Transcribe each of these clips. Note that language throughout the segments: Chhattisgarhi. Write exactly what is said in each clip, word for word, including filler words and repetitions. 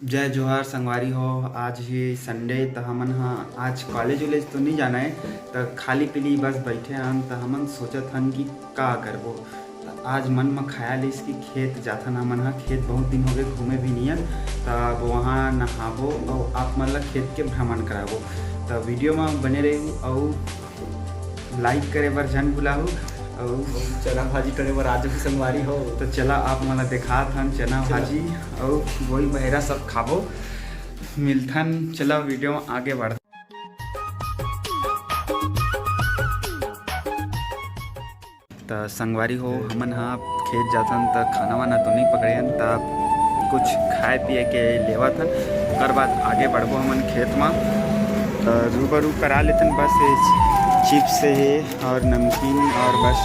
जय जोहार संगवारी हो, आज हे Sunday, त हमन ह आज college वॉलेज तो नइ जाना हे, त खाली पीली बस बइठे हन, त हमन सोचत हन कि का करबो। त आज मन म ख्याल आइस कि खेत जाथन हमन ह, खेत बहुत दिन हो गए घूमे भी नइ हन, त अब वहाँ नहाबो अउ आप मन ला खेत के भ्रमण कराबो। त video म बने रहू अउ like करे बर झन भुलाहू, अउ चना भाजी टोरे बर आ जाहू संगवारी हो। त चला आप मन ला देखात हन चना चला। भाजी अउ वही बहेरा सब खाबो। मिलथन, चला video म आगे बढ़। त संगवारी हो, हमन ह खेत जाथन त खाना वाना तो नइ पकड़े हन, त कुछ खाए पिए के लेवत हन, ओकर बाद आगे बढ़बो हमन खेत म। त रूबरू करा लेथन बस ये chips हे और नमकीन और बस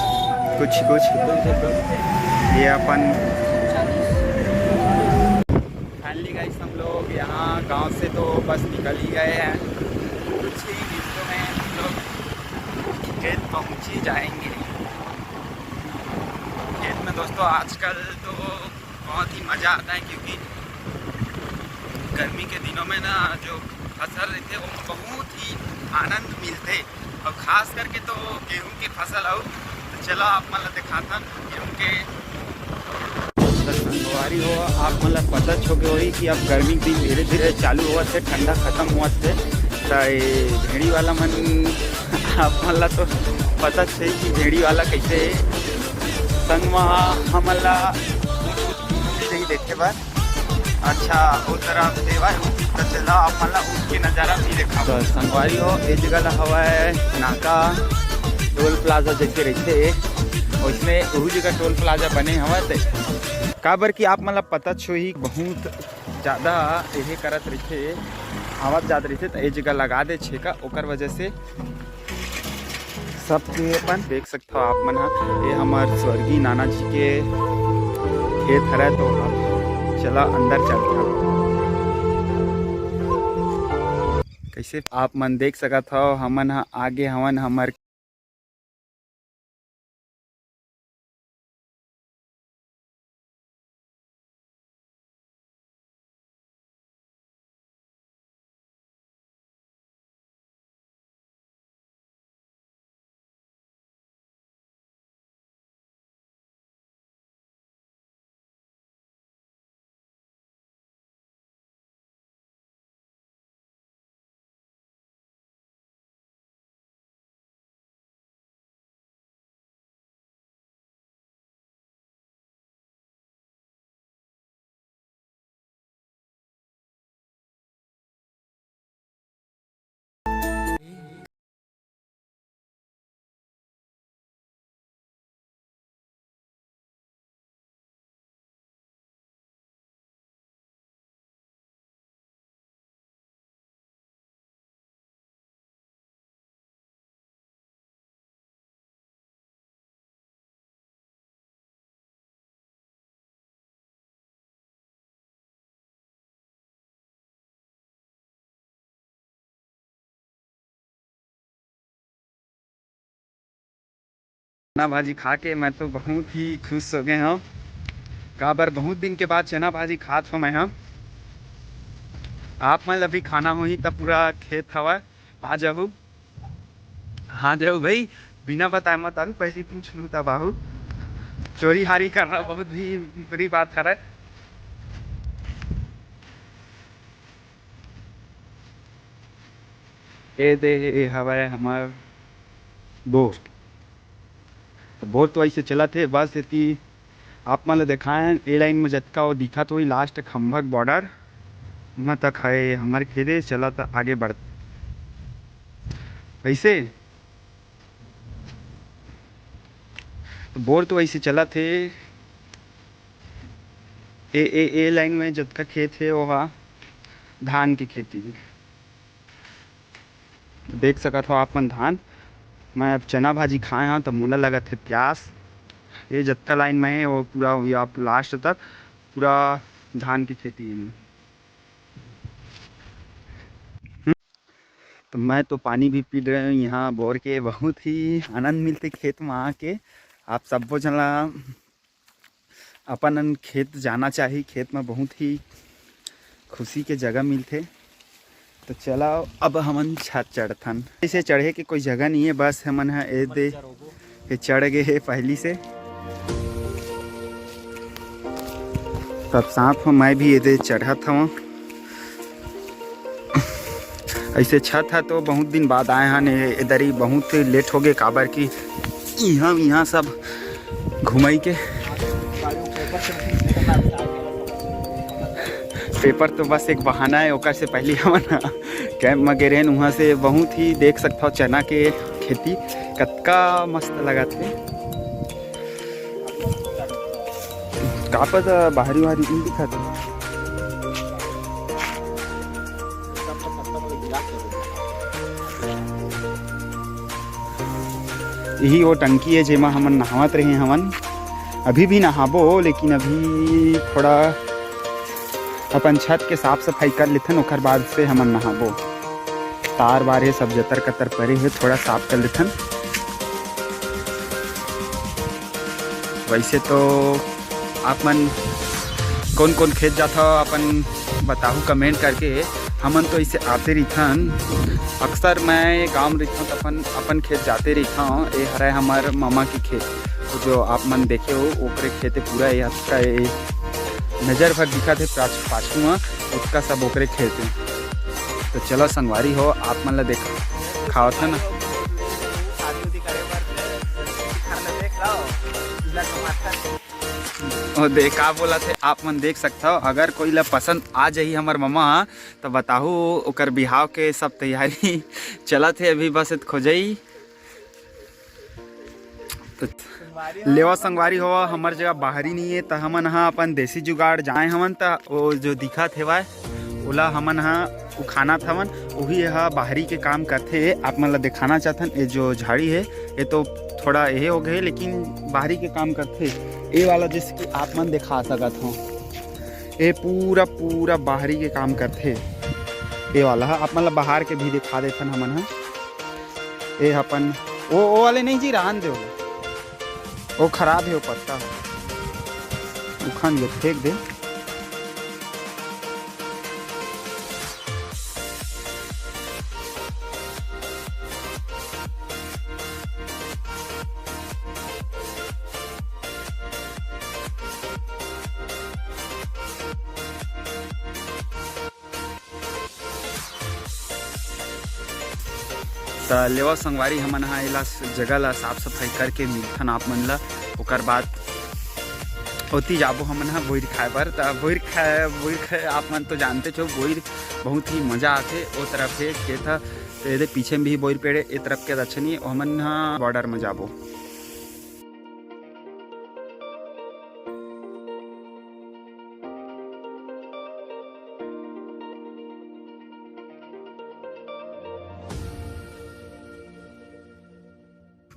कुछ कुछ। ये अपन finally guys, हम लोग यहाँ गांव से तो बस निकल ही गए हैं, कुछ ही मिनटों में हम लोग खेत पहुँच ही जाएंगे। खेत में दोस्तों आजकल तो बहुत ही मज़ा आता है, क्योंकि गर्मी के दिनों में ना जो फसल रहते वो बहुत ही आनंद मिलथे, और खास करके तो गेहूं के फसल। अउ तो चलो आप मन ला दिखाथन गेहूं के। त संगवारी हो, आप मन ला पता चल गे होही कि अब गर्मी के दिन धीरे धीरे चालू होवत हे, ठंडा खत्म होवत हे। त ये भेड़ी वाला मन आप मन ला तो पता हे कि भेड़ी वाला कैसे संग म हमन ला देखे बर। अच्छा, वो तरफ देवा है, तो चला आप मन ला उसके नजारा भी देखा। तो संगवारी हो, ए जगह ला हवय नाका, टोल प्लाजा जैसे रहते, उसमें वही जगह टोल प्लाजा बने हवय। ते काबर कि आप मन ला पता होही बहुत ज़्यादा यही करत रहते, आवत जात रहते, तो ए जगह लगा दे छेका, ओकर वजह से सबके अपन देख सकथव आप मन ह। ये हमर स्वर्गीय नाना जी के खेत हरय, तो अब चला अंदर चलथन। कैसे आप मन देख सकत हव, हमन ह आगे हवन हमर चना भाजी खा के मैं तो बहुत ही खुश हो गए हूँ। काबर बहुत दिन के बाद चना भाजी खात हूँ मैं। हम आप मन ला भी खाना होही त पूरा खेत हवय, आ जाहू। हाँ जाहू भाई, बिना बताए मत आलू, पहली पूछ लू तब आहू। चोरी हारी करना बहुत ही बुरी बात हरय। ए दे, ए हवय हमर बोर। त बोर तो ऐसे चलत हे, बस एती आप मन ल देखाएन, ए लाइन में जतका वो दिखत होही लास्ट खंभा के बॉर्डर, उहाँ तक है हमर खेत हे। चला त आगे बढ़ ऐसे। त बोर तो ऐसे चलत हे, ए, ए, ए लाइन में जतका खेत हे, ओहा धान के खेती। देख सकत हो आप मन धान। मैं अब चना भाजी खाए हव, त मोला लगत हे प्यास। ये जतका लाइन में हे, वो पूरा, ये आप लास्ट तक पूरा धान के खेती हे। हम्म, तो मैं तो पानी भी पी रहे हूँ यहाँ बोर के। बहुत ही आनंद मिलते खेत में आके। आप सब्बो झन ला अपन खेत जाना चाही। खेत में बहुत ही खुशी के जगह मिलथे। तो चला, अब हमन छत चढ़थन। इसे चढ़े के कोई जगह नहीं है, बस हमन ह ए दे ये चढ़ गए हे पहली से। तब सांप ह, मैं भी ये दे चढ़त हवं। ऐसे छत ह तो बहुत दिन बाद आए हन ए-, ए दरी बहुत लेट हो गए, काबर कि इहाँ इहाँ सब घुमाई के पेपर तो बस एक बहाना है। ओकर से पहले हमन कैंप में गे रहेन, वहाँ से बहुत ही देख सकत हव चना के खेती कतका मस्त लगत हे। का पता बाहरी वाहरी नहीं दिखत हे। यही वो टंकी है जेमा हमन नहावत रहे हवन। अभी भी नहाबो, लेकिन अभी थोड़ा अपन छत के साफ सफाई कर लेथन, ओकर बाद से हमन नहाबो। तार बार हे, सब जतर कतर परे हे, थोड़ा साफ कर लेथन। वैसे तो आप मन कौन कौन खेत जाथव, अपन बताहू कमेंट करके। हमन तो इसे आते रहिथन, अक्सर मैं गांव रहिथन त अपन अपन खेत जाते रहिथन। ए हरे हमर मामा के खेत, तो जो आप मन देखे हो ओकरे खेत हे पूरा। ये आपका ये नजर भर दिखत हे पाछ-, पाछू में, ओतका सब ओकरे खेत हे। तो चलो संगवारी हो, आप मन ला देख खावत है ना। ओ दे, का बोलत हे, आप मन देख सकत हव। अगर कोई ला पसंद आ जाही हमर ममा ह, त बताहू, ओकर बिहाव के सब तैयारी चलत हे अभी, बस इत खोजई। तो लेवा संगवारी हो, हमर जगह बाहरी नहीं है, त हमन ह अपन देसी जुगाड़ जाए हवन, त वो जो दिखत हेवय, ओला हमन ह उखानत हवन। वही ह बाहरी के काम करथे। आप मन ला दिखाना चाहथन, ये जो झाड़ी है, ये तो थोड़ा ये हो गए, लेकिन बाहरी के काम करथे। ये वाला जैसे कि आप मन दिखा सकत हो, ये पूरा पूरा बाहरी के काम करथे। ये वाला ह आप मन ला बाहर के भी दिखा देथन हमन ह। ये अपन वो, वो वाले नहीं जी, रहन दे, वो खराब है, वो पत्ता है, उखन के फेंक दे। त लेवा संगवारी, हमन ह एला स-, जगह ला साफ सफाई करके मिलथन आप मन ला। ओकर बाद ओती जाबो हमन ह बोइर खाए बर। त बोइर खाए, बोइर खाए आप मन तो जानते छो, बोइर बहुत ही मजा आथे। ओ तरफ हे खेत ह, त एदे पीछे में भी बोइर पेड़ हे, ए तरफ के अच्छा नहीं, हमन ह बॉर्डर में जाबो।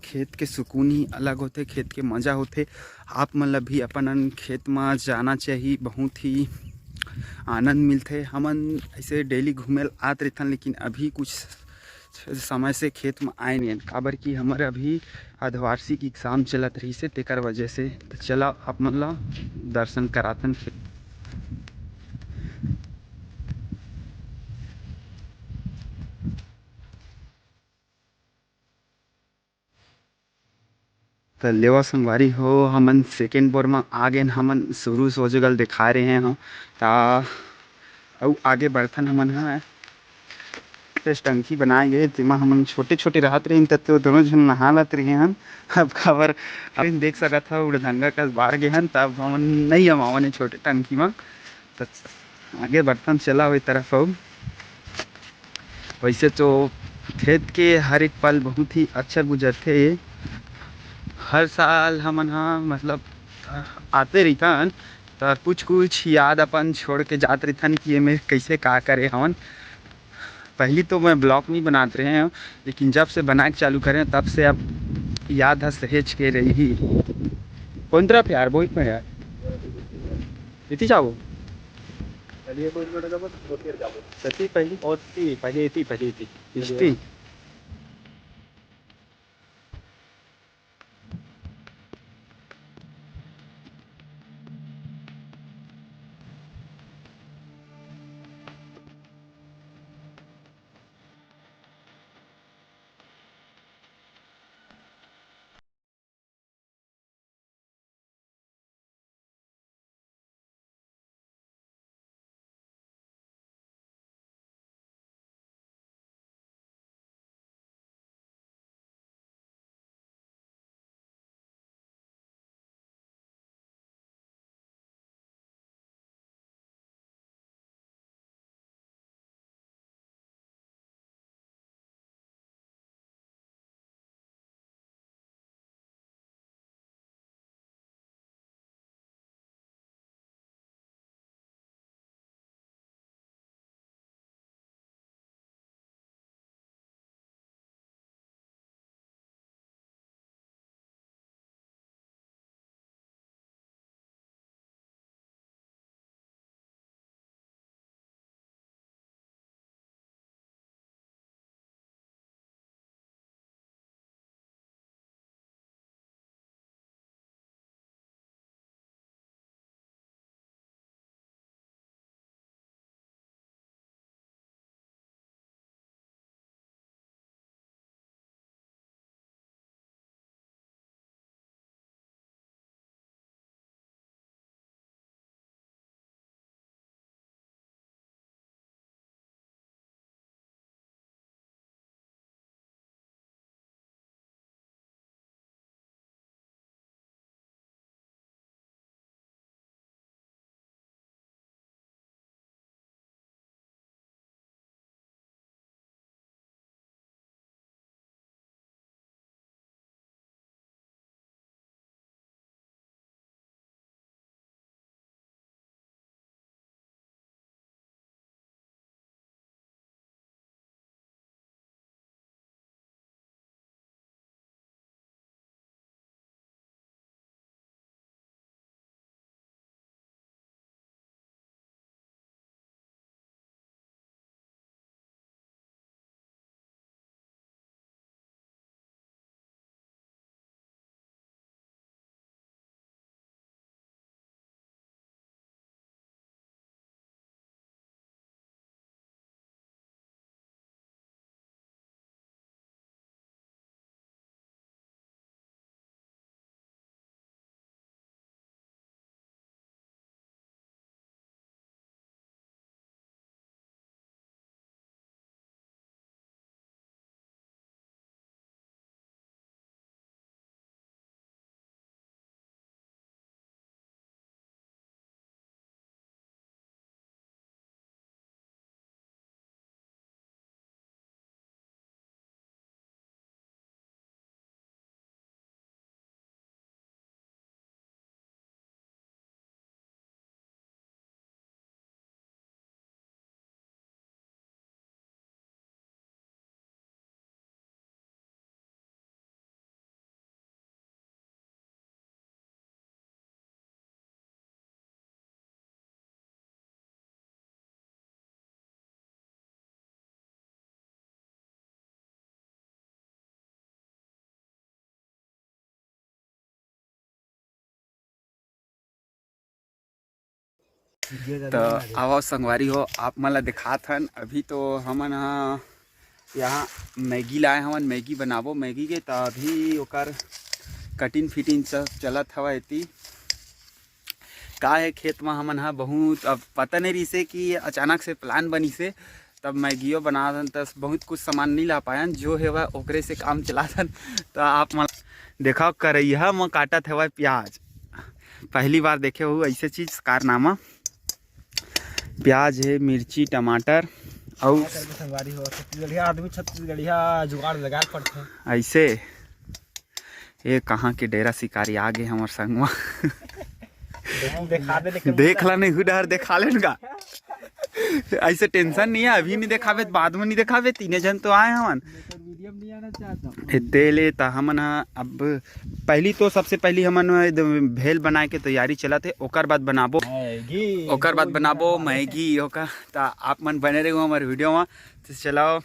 खेत के सुकून ही अलग होथे, खेत के मजा होथे। आप मन ला भी अपन खेत म जाना चाही, बहुत ही आनंद मिलथे। हमन ऐसे डेली घूमे ल आत रहिथन, लेकिन अभी कुछ समय से खेत म आए नहीं हन, काबर कि हमर अभी अर्धवार्षिक एग्जाम चलत रहिस हे, तेकर वजह से। त चला, आप मन ला दर्शन कराथन खेत। त लेवा संगवारी हो, हमन सेकेंड बोर म आ गेन। हमन शुरू से ओ जगह ल दिखा रहे हंव। त अउ आगे बढ़थन हमन ह। जस्ट टंकी बनाए गए, जेमा हमन छोटे-छोटे रहत रहिन, त तो दोनों झन नहा लत रहे हन। अब काबर, अब देख सकत हव, उड़धंगा कस बाढ़ गे हन, त अब हमन नइ अमावन ए छोटे टंकी म। त आगे बढ़थन, चला ओई तरफ। अउ वैसे तो खेत के हर एक पल बहुत ही अच्छा गुजरथे। हर साल हमन ह, मतलब, आते रहिथन, त कुछ-कुछ याद अपन छोड़ के जात रहिथन कि एमे कइसे का करे हवन। पहली तो मैं ब्लॉग नहीं बनात रहे हंव, लेकिन जब से बनाए के चालू करे हंव, तब से अब याद ह सहेज के रही। कौन तरफ यार, बोल में यार, इति जाओ। चलिए, कोई मिनट जाबो, तो फिर जाबो। सती पहली। ओ, ती, पहले इति, पहले इति। इष्टी। त आवव संगवारी हो, आप मन ला दिखात हन। अभी तो हमन ह यहाँ मैगी लाए हवन, मैगी बनाबो। मैगी के त अभी ओकर कटिंग फिटिंग सब चलत हवय। एती का हे, खेत म हमन ह बहुत, अब पता नहीं रहिसे कि अचानक से प्लान बनिसे, तब मैगियो बना दन, त बहुत कुछ सामान नहीं ला पायन, जो हेवय ओकरे से काम चला दन। त आप मन देखव, करैया म काटत हेवय प्याज, पहली बार देखे हो ऐसे चीज। कारनामा प्याज हे, मिर्ची, टमाटर, अउ का करबे संगवारी हो, छत्तीसगढ़िया आदमी, छत्तीसगढ़िया जुगाड़ लगा पड़थे। ऐसे ये कहाँ के डेरा शिकारी आ गे हमर संग म। देखा दे, लेकिन देख ला नहीं, हु डहर देखा लेन का। ऐसे टेंशन नहीं है, अभी नहीं देखाबे त बाद में नहीं देखाबे, तीने जन तो आए हमन। वीडियो में नहीं आना चाहता। ए, दे ले त हमन ह अब पहली तो, सबसे पहली हमन ह भेल बनाए के तैयारी चलत हे, ओकर बाद बनाबो, मैगी। ओकर बाद बनाबो मैगी। ओकर त आप मन बने रहो हमर वीडियो में। तो चलाओ,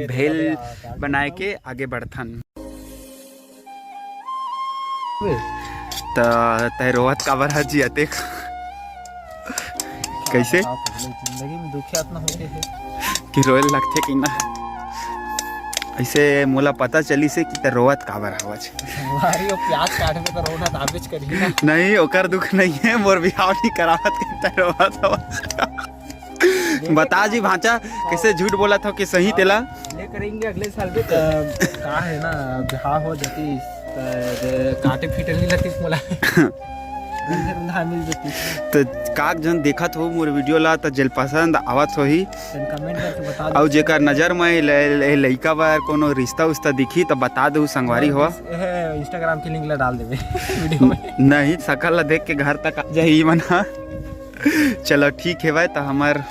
भेल बनाए के आगे बढ़थन। त तय रोवत काबर ह जी अतेक? कैसे? जिंदगी में दुखिया इतना होते हैं कि रोए लगथे कि ना? ऐसे मोला पता चली से कि त रोवत काबर हवच। भाई, वो प्याज काट में तो रोना दाबेच करी ना। नहीं, ओकर दुख नहीं है, मोर बिहाव नहीं करावत कि त रोवत हवच। बता जी भांचा, कैसे झूठ बोलत हो कि सही तेला? ले करेंगे अगले साल भी। त का है ना, बिहाव हो जाती त काटे फीटे नहीं लगती मोला। उधार मिल जाती। त काक जन देखत हो मोर वीडियो ला, त जेल पसंद आवत होही, कमेंट करके बता दो। अउ जेकर नजर में ए ल-, ए लइका बर कोनो रिश्ता उश्ता दिखी, त बता दो संगवारी हो। ए, Instagram के लिंक ला डाल देबे वीडियो में। नहीं, सकल ला देख के घर तक आ जाही मन ह। चलो ठीक है भाई, त हमर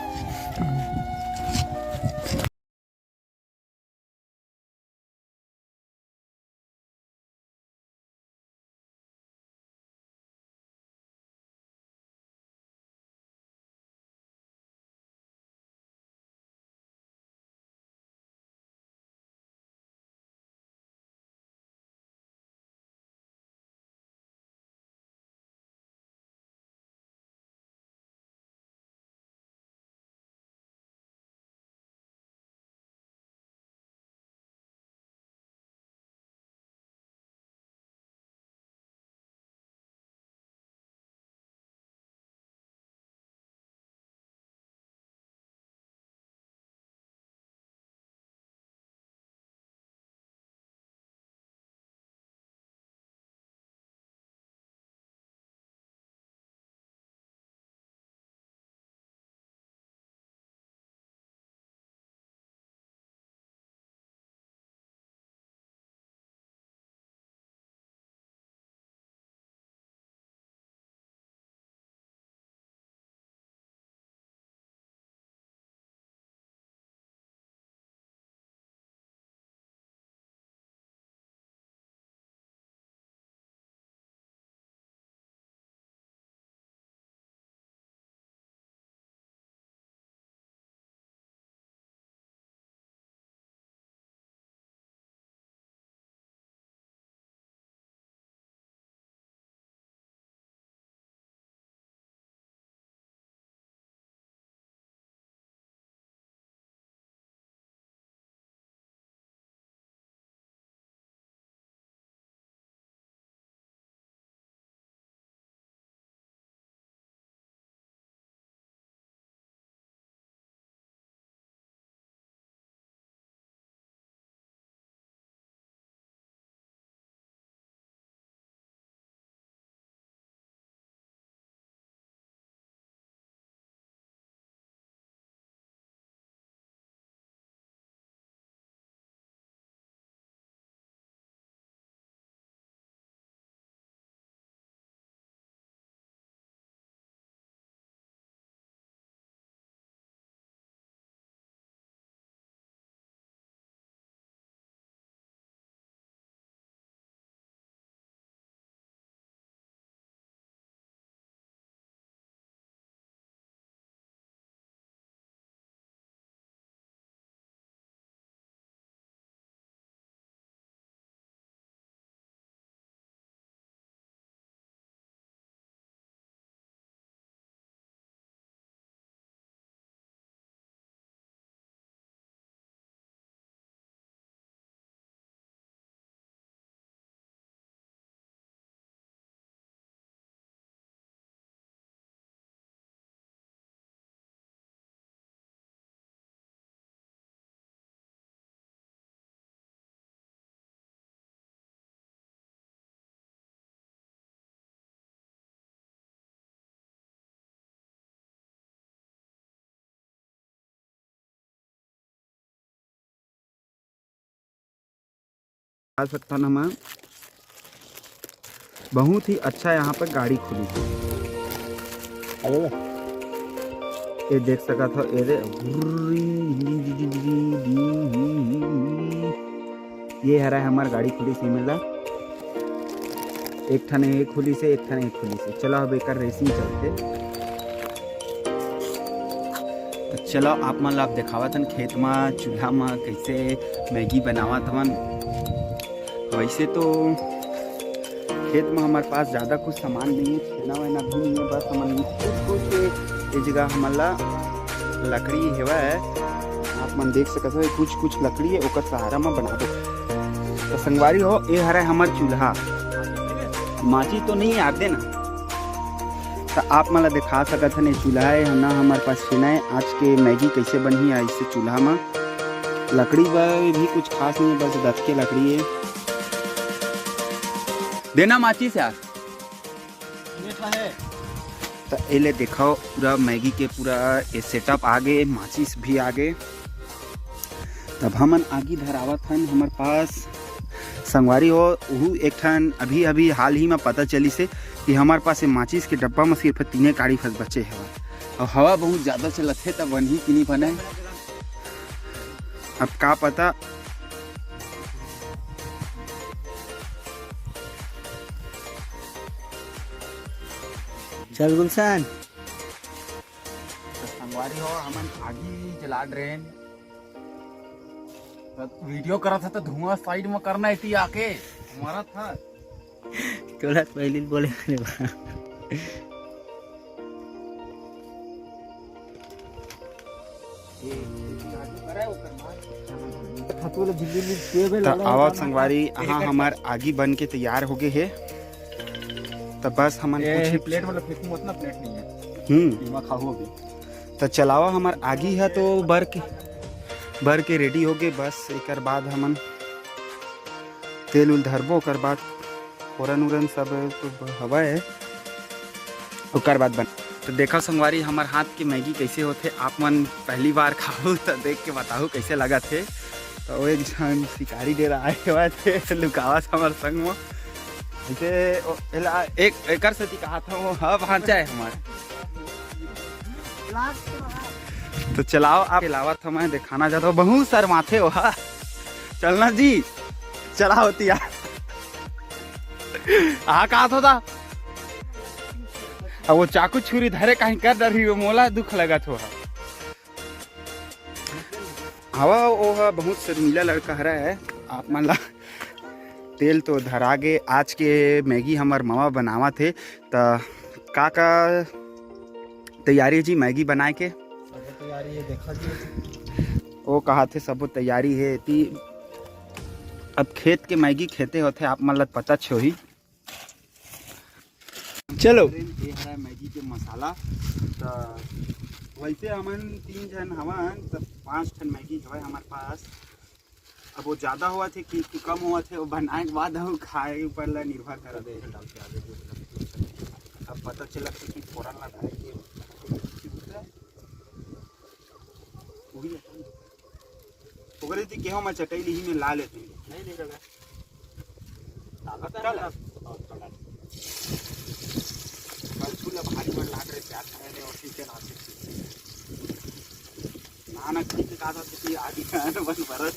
आ सकथन हम, बहुत ही अच्छा यहाँ पर गाड़ी खुली थी। ये देख सकत हो, ये दे, ये हरा हमार गाड़ी खुली से मिला, एक ठन ये खुली से, एक ठन ये खुली से। चला, अब एकर रेसिंग चलते। तो चलो, आप मन ला अब देखावत हन खेत म, चूल्हा म कैसे मैगी बनावत हवन। वैसे तो खेत म हमारे पास ज़्यादा कुछ सामान नहीं है, छेना वेना भी नहीं है, बस हमन कुछ कुछ ये जगह हमन ला लकड़ी हेवय, आप मन देख सकत हो, कुछ कुछ लकड़ी है, ओकर सहारा म बना दो। तो संगवारी हो, ये हरे हमर चूल्हा, माची तो नहीं आते ना, तो आप मन ला दिखा सकत हन, ये चूल्हा है ना, हमारे पास छेना है। आज के मैगी कैसे बनही ऐसे चूल्हा म? लकड़ी बर भी कुछ खास नहीं है, बस दत के लकड़ी है। देना माचिस यार। तो एले देखो, पूरा मैगी के पूरा ये सेटअप आगे, माचिस भी आगे। तब हमन आगी धरावत हन। हमारे पास संगवारी हो, उहू एक ठन अभी अभी हाल ही में पता चली से कि हमारे पास ये माचिस के डब्बा में सिर्फ तीने काड़ी फस बचे हवा, और हवा बहुत ज़्यादा चलत है, तब बनही कि नहीं बने, अब का पता। चल गुलशन। तो संगवारी हो, हमन आगी जला रहे हैं। तो वीडियो करत था तो धुआं साइड में करना, इति आके मारा था। तोला पहली बोले रे बा। तो आवत संगवारी, हाँ, हमार आगी बन के तैयार हो गए है। तो बस हमन ए, कुछ प्लेट वाला फेंकू मत ना, प्लेट नहीं है। हम्म। दिमाग खाओ अभी। तो चलावा, हमार आगी है तो बर के, बर के रेडी हो गए। बस एकर बाद हमन तेल उल धरबो, ओकर बाद फोरन उरन सब तो हवा है, ओकर बाद बन। तो देखा संगवारी, हमार हाथ के मैगी कैसे होथे, आप मन पहली बार खाहू तो देख के बताहू कैसे लगत हे। तो वो एक झन शिकारी डेरा आए हुआ थे लुकावा हमार संग में। ऐसे ओ, एला एक एकर सेती कहा था वो, हाँ, भांचा है हमार। तो चलाओ, आप लावत हमें दिखाना चाहता हूँ, बहुत शर्माथे हो, हाँ। चलना जी, चला होती यार। आ, कहा था? अब वो चाकू छुरी धरे कहीं कर डरही, वो मोला दुख लगत हो। हवा, वो हा बहुत शर्मीला लड़का हरा है, आप मन ला तेल तो धरा गे। आज के मैगी हमर मवा बनावत हे, त का का तैयारी जी मैगी बनाए के? अरे तैयारी ये देखा जी। वो कहा थे सबो तैयारी है ती। अब खेत के मैगी खेते होथे, आप मन ला पता होही। चलो। ये हरा मैगी के मसाला। त वैसे हमन तीन झन हवन, त पांच ठन मैगी हवय हमारे पास। अब वो ज्यादा हुआ थे कि, कि कम हुआ थे, वो बनाए के बाद हम खाए ऊपर ला निर्भर करत है। अब पता चला कि फोरन ला डाल के वही है। ओकरे ती केहो मैं चटई लिही में ला लेते हैं। नहीं निकल रहा। ताकत है ना। कल फूल भारी मन लाग रहे प्यार खाने में और ठीक है ना। ना ना ठीक है, कहा था कि आदि का बन भरत।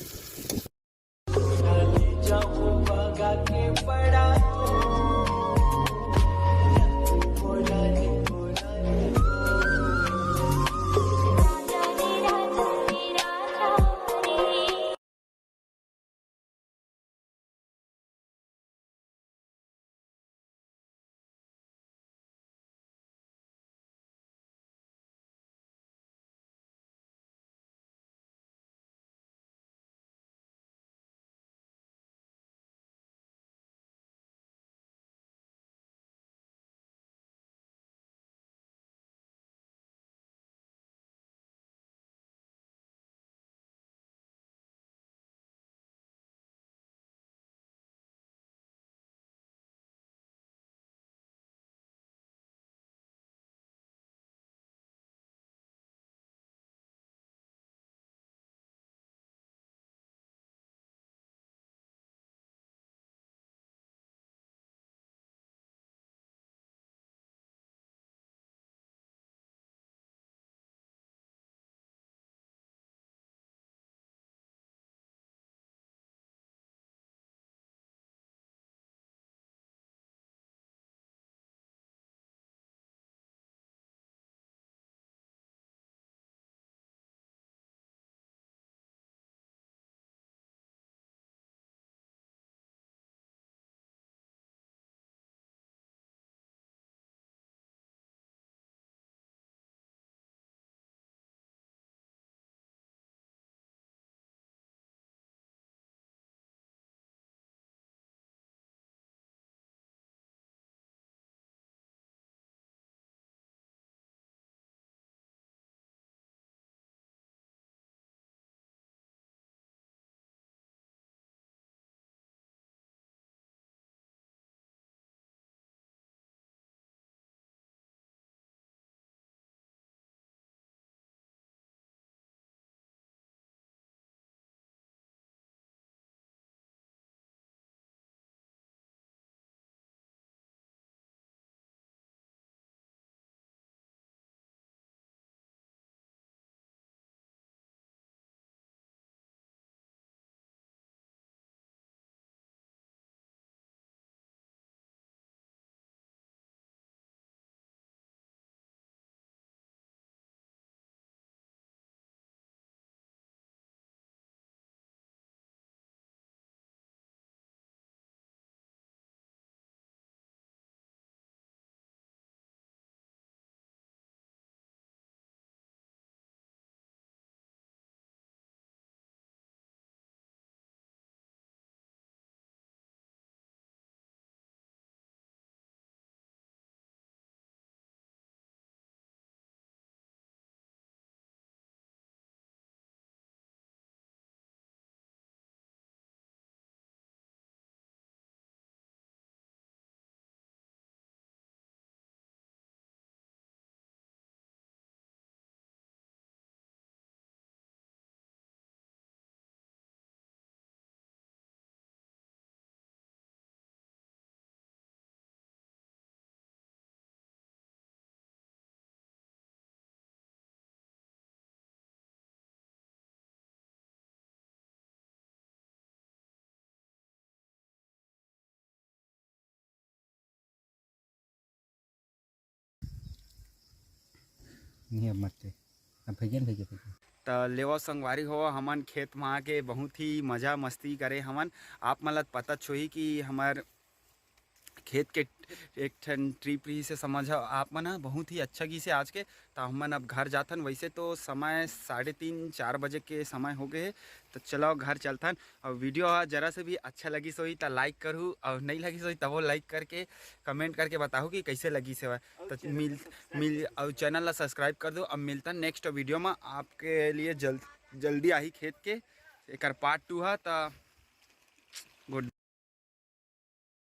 नहीं, अब मत दे। अब भैया न, भैया, भैया। त लेवा संगवारी हो, हमन खेत में आके बहुत ही मजा मस्ती करे हमन। आप मन ल पता होही कि हमर खेत के एक ठन ट्रिप रही से समझ आप मन ह, बहुत ही अच्छा गी से आज के। त हमन अब घर जाथन। वैसे तो समय साढ़े तीन, चार बजे के समय हो गए हे, तो चलो घर चलथन। और वीडियो ह जरा से भी अच्छा लगिस होही त लाइक करहू, और नहीं लगिस होही तबो लाइक करके, कमेंट करके बताहू कि कैसे लगिस हवय। तो मिल मिल और चैनल ला सब्सक्राइब कर दो। अब मिलता नेक्स्ट वीडियो में, आपके लिए जल्द जल्दी आही खेत के एकर पार्ट टू ह। त